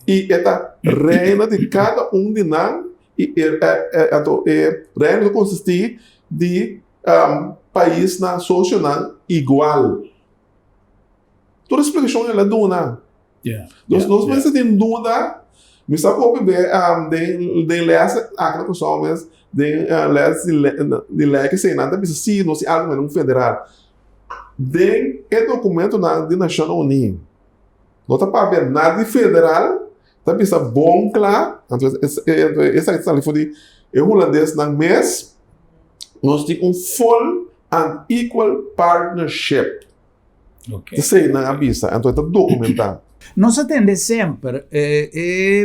i e ta reina di kada un di nan. I e anto e reino ta konsistí di paisnan, sosionan igual. Tur e splikashon el a duna. Dus nos mester tin duda, mi sa hopi be den den lès aki na Kòrsou mes, den lès di lei ke esei nan ta bisa si nos tin algu manera un federal. Den e dokumentonan di Nashonnan Uní no ta papia nada di federal. Ta bisa bon kla, anto esaki ta sali for di e hulandesnan mes, nos tin un full and equal partnership. Esei nan a bisa, anto e ta dokumentá. Nos a tende semper e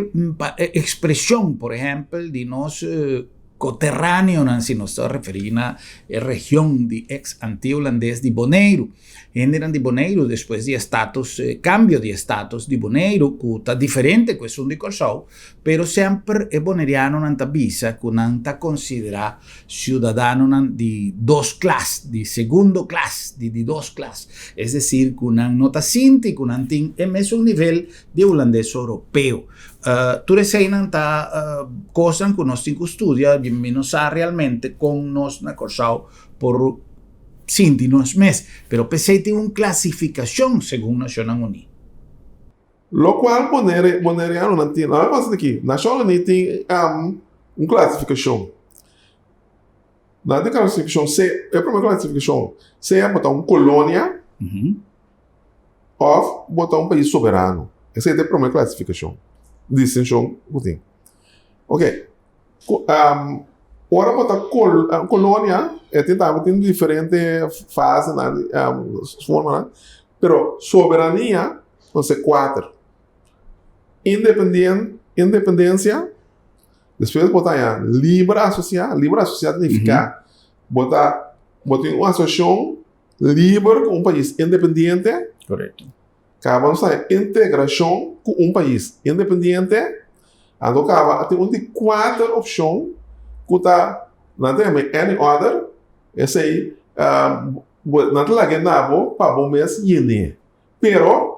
ekspreshon, por ehèmpel, di nos koteránionan, si nos ta referí na e region di eks Antia Hulandes di Boneiru. Hendenan di Boneiru despues di e status, e kambio di e status di Boneiru ku ta diferente ku esun di Kòrsou, pero semper e bonerianonan ta bisa ku nan ta konsiderá siudadanonan di dos klas, di segundo klas, di di dos klas. Es desir ku nan no ta sinti ku nan tin e mesun nivel di hulandes oropeo. Tur eseinan ta kosnan ku nos tin ku studia i mi no sa realmente kon nos na Kòrsou por sinti nos mes, pero p'esei tin un klasifikashon segun Nashonnan Uní. Lokual Bonere, bonerianonan tin, laga pasa aki, Nashonnan Uní tin un klasifikashon. Nan tin klasifikashon se, e promé klasifikashon, sea bo ta un kolonia òf bo ta un pais soberano. Esei ta e promé klasifikashon, distinshon ku tin. Oke. Ora bo ta kolonia, e tin tambe tin diferente fasenan, formanan, pero soberania ta ser kuater. Independensia, despues bo ta haña libre asosiá, libre asosiá ta nifiká bo ta, bo tin un asosiashon liber ku un pais independiente. Kaba nos ta integrashon ku un pais independiente, anto kaba a tin un di kuater opshon ku ta nan ta yama any other, esei nan ta laga e na bo pa bo mes yene. Pero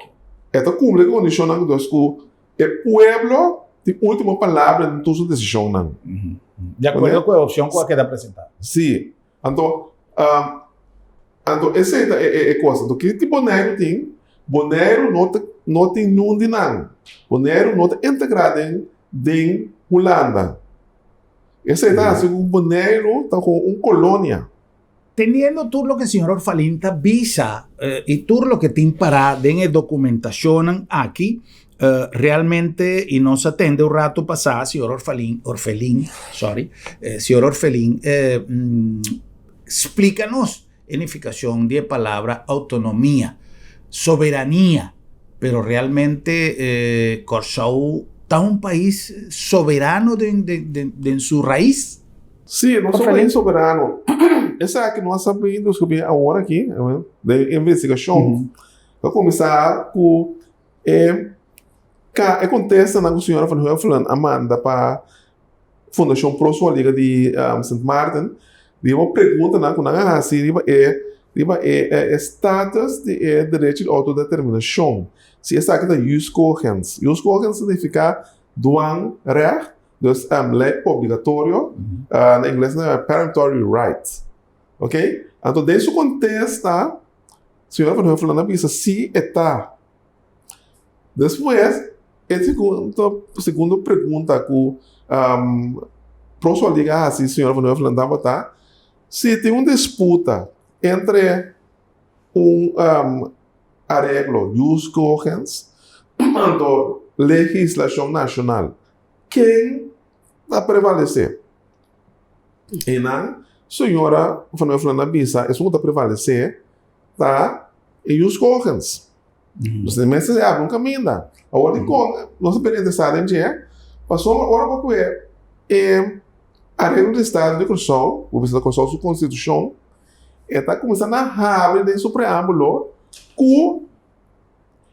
e ta kumpli ku e kondishonnan dus ku e pueblo tin ultimo palabra den tur su desishonnan. Di akuerdo ku e opshon ku a keda presentá. Si. Anto, anto esei ta e kos. Anto ki di Boneiru tin? Boneiru no ta no tin nun di nan. Boneiru no ta integrá den den Hulanda. Esei ta hasi ku Boneiru ta komo un kolonia. Teniendo tur loke señor Orfalin ta bisa i tur loke tin pará den e dokumentashonnan aki. Realmente y nos a tende un rato pasá señor Orfelin, Orfelin, sorry, señor Orfelin splica nos e nificacion di e palabra autonomia, soberania, pero realmente Kòrsou ta un pais soberano den den den su rais? Sí, nos ta un pais soberano. Esaki nos a sabi descubri awor aki den investigacion. Ta cuminsa cu E ka e kontestanan ku señora Van Huffelen a manda pa Fundashon Pro Sualiga di Sint Maarten riba preguntanan ku nan a hasi riba e riba e e status di e derecho di outodeterminashon. Si esaki ta jus cogens. Jus cogens signifiká dwangrecht, dus lei obligatorio, na ingles nan yama peremptory right. Oké? Anto den su kontesta Señora Van Huffelen a bisa si e ta. Despues, e segundo, segundo pregunta ku um, Pro Liga a hasi señora Van Huffelen tabata si tin un disputa entre un um, areglo jus cogens anto legislashon nashonal, ken ta prevalesé? I nan, señora Van Huffelen a bisa esun ku ta prevalesé ta e jus cogens. Nos tin mester abri un kaminda. Awor dikon nos ta bira interesá den dje? Pasobra ora bo kue e areglo di estado di Kòrsou, bo bisa Kòrsou su konstitushon, e ta kuminsá na habri den su preámbulo ku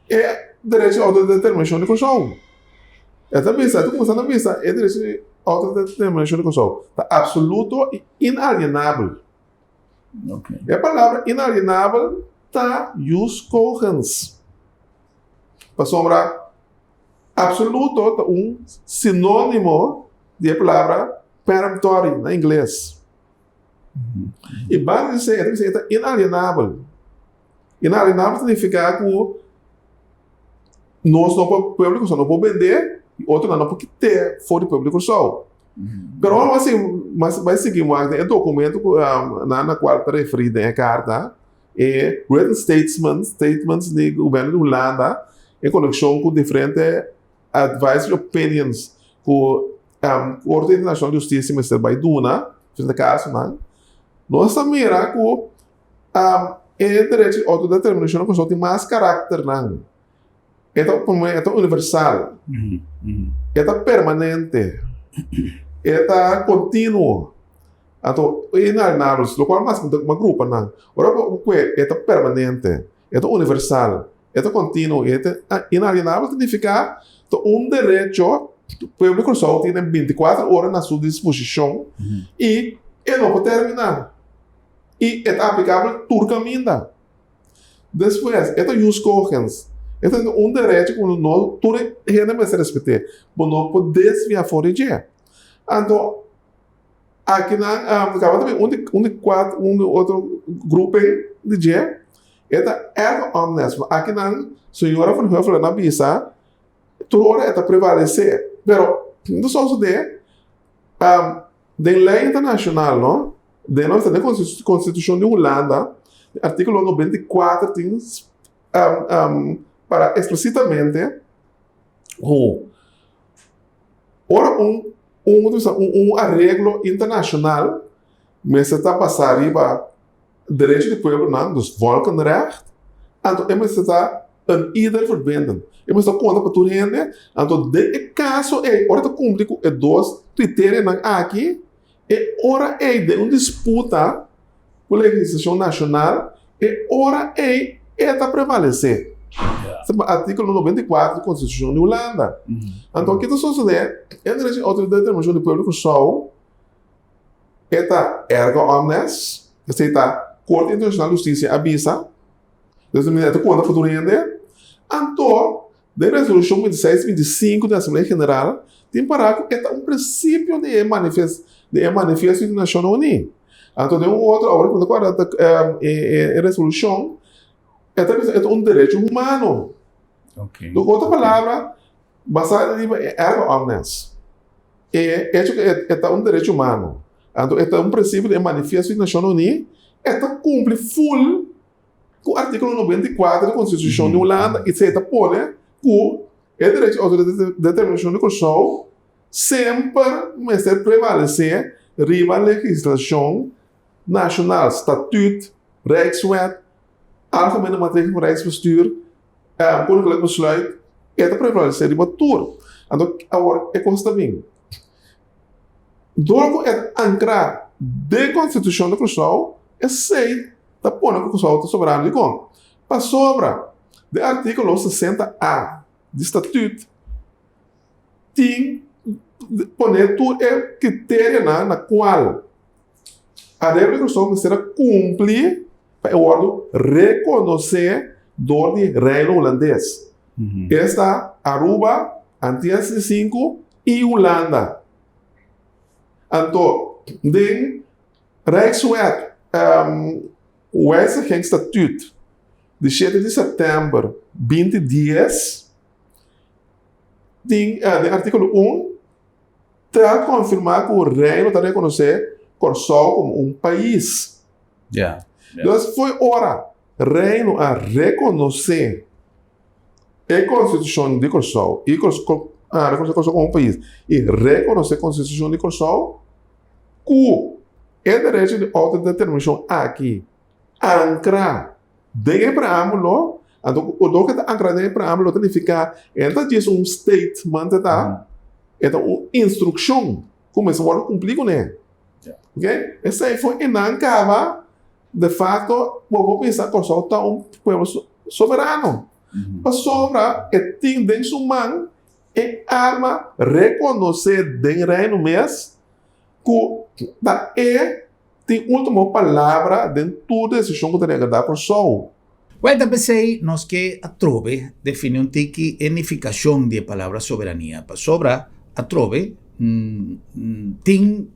e derecho di outodeterminashon di Kòrsou. E ta bisa, e ta kuminsá na bisa e derecho di outodeterminashon di Kòrsou ta absoluto i inalienabel. E palabra inalienabel ta jus cogens. Pasobra absoluto ta un sinónimo di e palabra peremptory na ingles. I banda di esei e ta bisa e ta inalienabel. Inalienabel ta nifiká ku nos no por, pueblo di Kòrsou no por bend'é i otronan no por kit'é for di pueblo di Kòrsou. Pero ora mas mas bai sigui wak den e documento ku nan na kual ta referí den e karta, e written statements, statements di gobierno di Hulanda en konekshon ku diferente advisory opinions ku Korte Internashonal di Hustisia mester bai duna diferente kasonan, nos ta mira ku e derecho di outodeterminashon na Kòrsou tin mas karakternan. E ta promé e ta universal, e ta permanente, e ta kontinuo. Anto inalienabel, lokual mas ku ta grupa nan. Ora bo kue e ta permanente, e ta universal, e ta kontinuo i e ta inalienabel ta nifiká ta un derecho ku pueblo di Kòrsou tin den binti kuater ora na su disposishon i e no por terminá i e ta aplikabel tur kaminda. Despues, e ta jus cogens. E ta un derecho ku no tur hende mester respet'é. Bo no por desviá for di dje. Anto, akinan kaba ta bin un di un di kuat un di otro grupen di dje, e ta ergo omnes. Akinan señora Van Huffelen a bisa tur ora e ta prevalesé. Pero, no ta sosodé. Den lei internashonal no, den nos den konstitushon di Hulanda, artíkulo 94 tin para eksplisitamente ku ora un un areglo internashonal mester ta basá riba derecho di pueblonan, dus volkenrecht, anto e mester ta een ieder verbindend. E mester konta pa tur hende, anto den e kaso ei, ora ta kumpli ku e dos kriterianan aki, e ora ei den un disputa ku legislashon nashonal, e ora ei e ta prevalesé. Esei ta artíkulo 94 di Konstitushon di Hulanda. Anto ki ta sosodé? E derecho di outodeterminashon di pueblo Kòrsou E ta ergo omnes, esei ta Korte Internashonal di Hustisia a bisa, des manera e ta konta pa tur hende. Anto, den Resolushon 26 25 di Asamblea General tin pará ku e ta un prinsipio di e manifes di e Manifiesto di Nashonnan Uní. Anto den un otro, awor ku mi ta kòrda ta e resolushon e ta bisa e ta un derecho humano. Ku otro palabra, basá riba e ergo omnes. E echo ku e ta un derecho humano, anto e ta un prinsipio di e Manifiesto di Nashonnan Uní, e ta kumpli ful ku artíkulo 94 di Konstitushon di Hulanda i esei ta pone ku E derecho di outodeterminashon di Kòrsou semper mester prevalesé riba legislashon nashonal, Statuut, Rijkswet, Algemene Maatregelen van Rijksbestuur, Koninklijk Besluit, e ta prevalesé riba tur. Anto awor e kos ta bin, dor ku e ta ankrá den Konstitushon di Kòrsou, esei ta pone ku Kòrsou ta soberano. Dikon? Pasobra den artíkulo 60 A di Statuut tin pone tur e kriterianan na kual a Repúblika di Kòrsou mester a kumpli pa e wòrdu rekonosé dor di Reino Hulandes. Esta Aruba, Antias di Sinku i Hulanda. Anto den Rijkswet Wijzigingsstatuut di shete di sèptèmber 2010 tin den artíkulo un ta konfirmá ku Reino ta rekonosé Kòrsou komo un pais. Dus fo'i ora Reino a rekonosé e konstitushon di Kòrsou i rekonosé Kòrsou komo un pais i rekonosé konstitushon di Kòrsou ku e derecho di outodeterminashon aki ankrá den e preámbulo, anto ku loke ta ankrá den e preámbulo ta nifiká e no ta djis un statement e ta, e ta un instrukshon ku mester wòrdu kumplí kuné. Oke, esei for e nan kaba de fakto bo por bisa Kòrsou ta un pueblo soberano pasobra e tin den su man e arma rekonosé den Reino mes ku ta e tin último palabra den tur desishon ku ta regardá Kòrsou. Wèl, ta p'esei nos ke atrobe defini un tiki e nifikashon di e palabra soberania, pasobra atrobe tin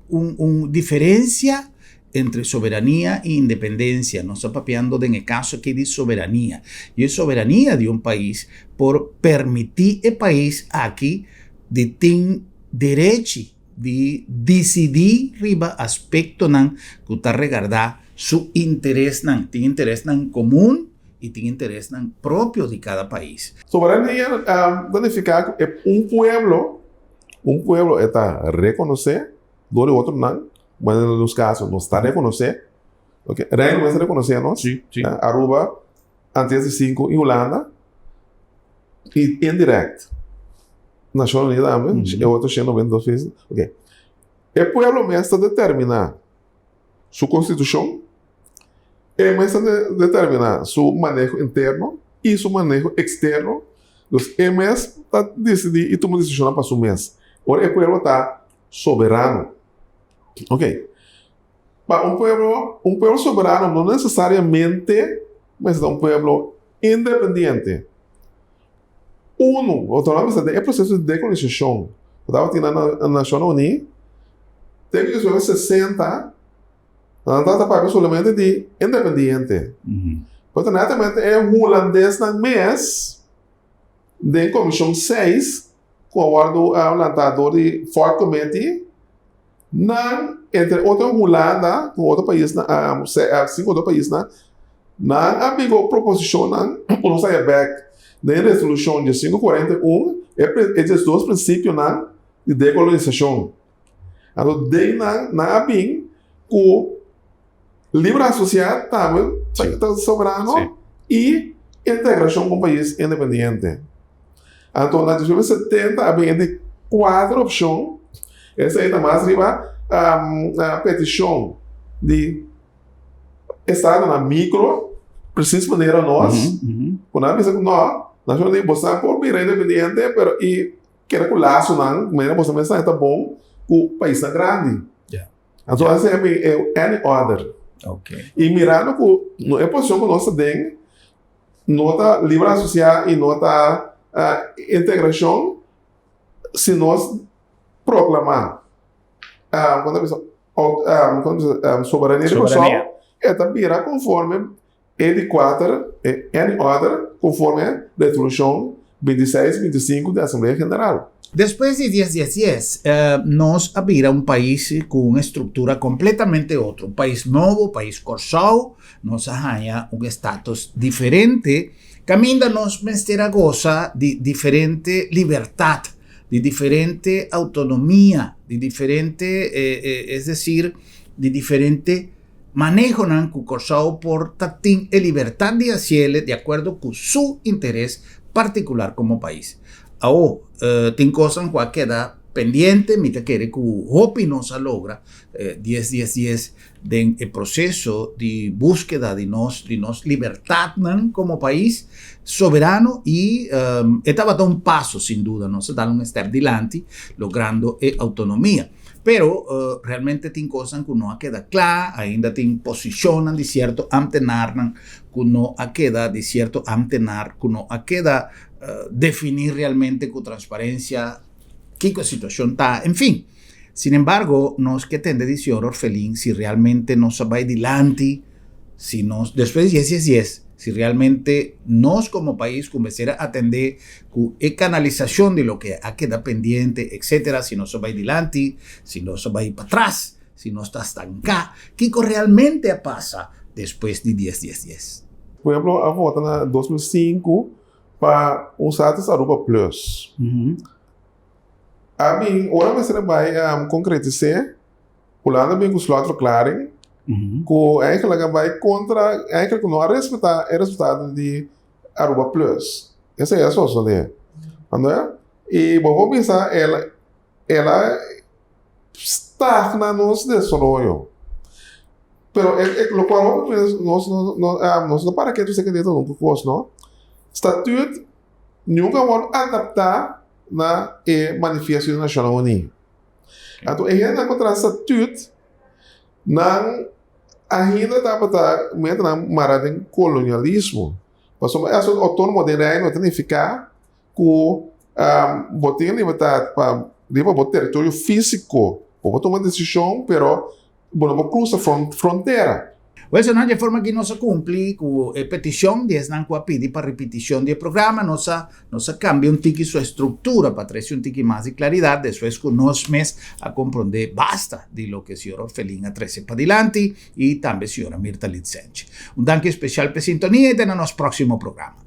un un diferensia entre soberania i independensia. Nos ta papiando den e kaso aki di soberania, i e soberania di un pais por permití e pais aki di tin derechi di disidí riba aspektonan ku ta regardá su interesnan. Tin interesnan komun i tin interesnan propio di kada pais. Soberania ta nifiká ku e un pueblo, un pueblo e ta rekonosé dor di otronan, manera na nos kaso nos ta rekonosé, oke, Reino mester rekonosé nos, Aruba, Antillas di Sinku i Hulanda. I indirect. Nashon Uní tambe, e otro 192 países. Ok. E pueblo mes ta determiná su konstitushon, e mes ta determiná su maneho interno i su maneho eksterno. Dus e mes ta disidí i tuma desishonnan pa su mes. Ora e pueblo ta soberano. Ok. Pa un pueblo, un pueblo soberano no nesesariamente mester ta un pueblo independiente. Unu, bo ta bisa den e proseso di dekolonisashon ku tabatin na Nashonnan Uní, te ku e 60, nan tabata papia solamente di independiente. Pero netamente e hulandesnan mes den Komishon 6 ku a wòrdu lantá dor di Ford Committee, Nan, entre otro Hulanda ku otro paisnan, sinku otro paisnan, nan a bin ku proposishonnan ku nos haya bèk den resolushon 1541, e 12 prinsipionan di dekolonisashon. Anto den nan, nan a bin ku libre asosiá tambe ta soberano i integrashon ku un pais independiente. Anto na 1970 a bin e di kuater opshon, esei ta mas riba petishon di estadonan mikro, presis manera nos, ku nan a bisa ku no, nan a di boso por bira independiente pero i keda ku lasonan manera boso mes ta bon ku paisnan grandi. Anto esei a bin e any other. I mirando ku e posishon ku nos ta den, No ta libre asosiá i no ta integrashon si nos proklamá kon ta bisa soberania di Kòrsou e ta bira konforme e di kuater e any other konforme resolushon 26 25 di Asamblea General. Despues di dies dies dies nos a bira un pais ku un estruktura kompletamente otro, un pais nobo, pais Kòrsou, Nos a haña un estatus diferente Kaminda nos mester a gosa di diferente libertat, di diferente outonomia, di diferente, es desir, di diferente manehonan ku Kòrsou por ta tin e libertat di hasiele di akuerdo ku su interes partikular komo pais. Awo, tin kosnan ku a keda pendiente, mi ta kere ku hopi nos a logra dies dies dies den e proseso di búskeda di nos di nos libertatnan komo pais soberano i e tabata un paso sin duda, nos a dal un stèp dilanti logrando e outonomia. Pero realmente tin kosnan ku no a keda kla, ainda tin posishonnan di sierto ámtenarnan ku no a keda di sierto ámtenar ku no a keda definí realmente ku transparensia kiko e situashon ta, en fin. Sin embargo, nos ke tende di señor Orfelin si realmente nos a bai dilanti, si nos, despues di dies dies dies, si realmente nos como pais ku mester a atende ku e kanalisashon di loke a keda pendiente, etcetera, si nos a bai dilanti, si nos a bai patras, si nos ta stanká, kiko realmente a pasa despues di dies dies dies? Por ehemplo, a vota na 2005 pa un status Aruba Plus. A bin, ora mester a bai concretis'é, Hulanda bin ku slotverklaring, ku eigenlijk a bai kontra, eigenlijk no a respetá e resultado di Aruba Plus. Esei a sosodé. Anto, i bo por bisa el el a stagna nos desaroyo. Pero e e lokual hopi bes nos no no nos no para ketu esaki dentro nunka kos no. Statuut Nunca a wòrdu adaptá na e Manifiesto di Nashonnan Uní. Anto e hendenan ku traha statut, nan ainda tabata metanan mará den kolonialismo. Pasobra e asuntu outónomo den Reino ta nifiká ku bo tin libertat pa riba bo teritorio físiko, bo por tuma desishon, pero Bo no por cruza frontera. Well, señor, dje forma aki nos a cumpli cu e peticion di esnan cu a pidi pa ripiticion di e programa. Nos a nos a cambia un tiki su estructura pa trece un tiki mas di claridad despues cu nos mes a compronde basta di loke señor Orfelin a trece padilanti y tambe señora Mirta Litsenchi. Un danki especial p'e sintonia y te na nos proximo programa.